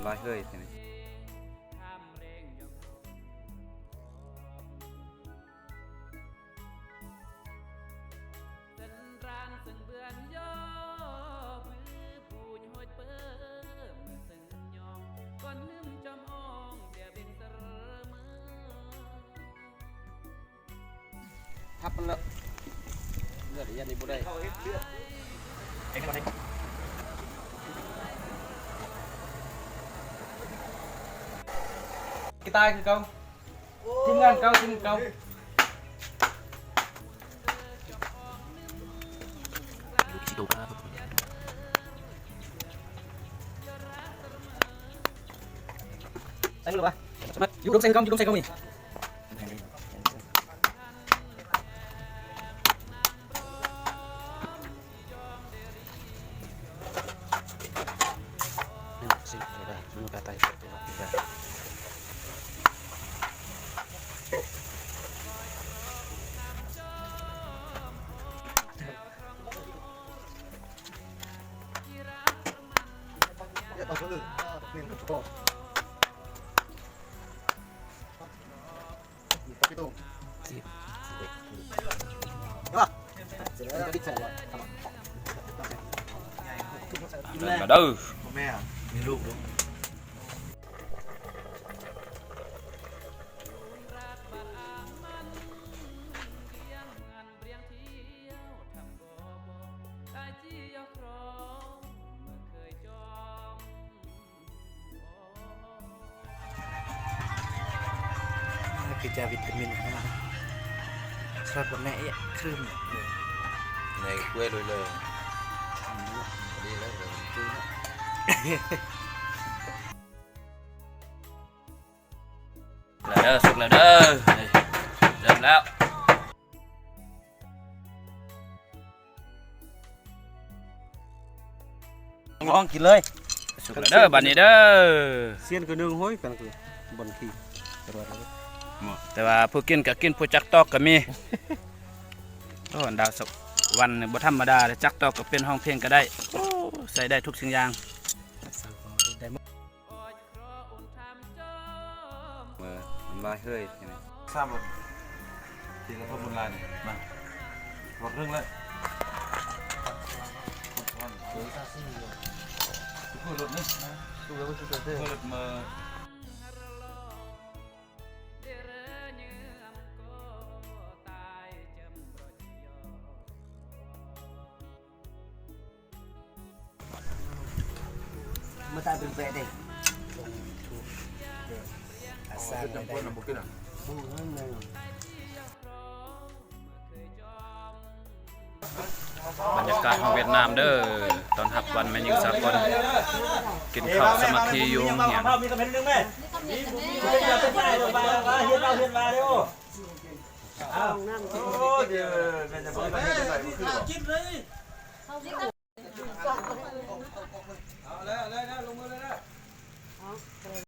ຫຼາຍເຮີ້ຍ. ທັບມັນແລ້ວ ເລືອດອັນນີ້ບໍ່ໄດ້ ກະຕ່າຍຄືເກົ່າ ທີມງານເກົ່າ ທີມເກົ່າ. ໃສ່ມືບໍ່? ຢູ່ດົງໃສ່ຄືເກົ່າ ຢູ່ດົງໃສ່ຄືເກົ່ານີ້. ເດີ ເດີ ແມ່ມີລູກ. ຄືຈະວິຕາມິນ ຊອດບໍ່ແນ່ ຄຶມ ໃນກ້ວຍເລີຍ ດີແລ້ວ. ແລ້ວເດີ ສຸກແລ້ວເດີ ນີ້ ເລີ່ມແລ້ວ. ລອງກິນເລີຍ ສຸກແລ້ວເດີ ບາດນີ້ເດີ ຊຽນຄືໜຶ່ງ ໂຫຍ ກັນຄືບ່ອນຂີ້ ແຕ່ວ່າຜູ້ກິນກໍກິນ ຜູ້ຈັກຕອກກໍມີ. ໂອ້ ອັນດາວສະຫວັນນີ້ບໍ່ທຳມະດາເດ້ ຈັກຕອກກໍເປັນ ຮ້ອງເພງກໍໄດ້ ໂອ້ ໃຊ້ໄດ້ທຸກສິ່ງຢ່າງ. ເອີ ນ້ຳລາຍເຮີ້ຍ ສາມລົດ ທີ່ກະທົບລົດລາຍນີ້ ມາ ລົດເຄິ່ງເລີຍ ເອີ ລົດນີ້ ລົດເມີ.ບັນຍາກາດຂອງຫວຽດນາມເດີ ຕ້ອນຮັບວັນແມ່ຍິງສາກົນ ກິນເຂົ້າສາມັກຄີຢູ່ໂຮງຮຽນ. ເອົາ ໂອ້ ເດີ ແມ່ນຈະບໍ່ໄດ້ເຮັດໃດບໍ່ຄືບໍ່? ເອົາແລ້ວ ເອົາແລ້ວ ເອົາແລ້ວ ລົງມືເລີຍເດີ.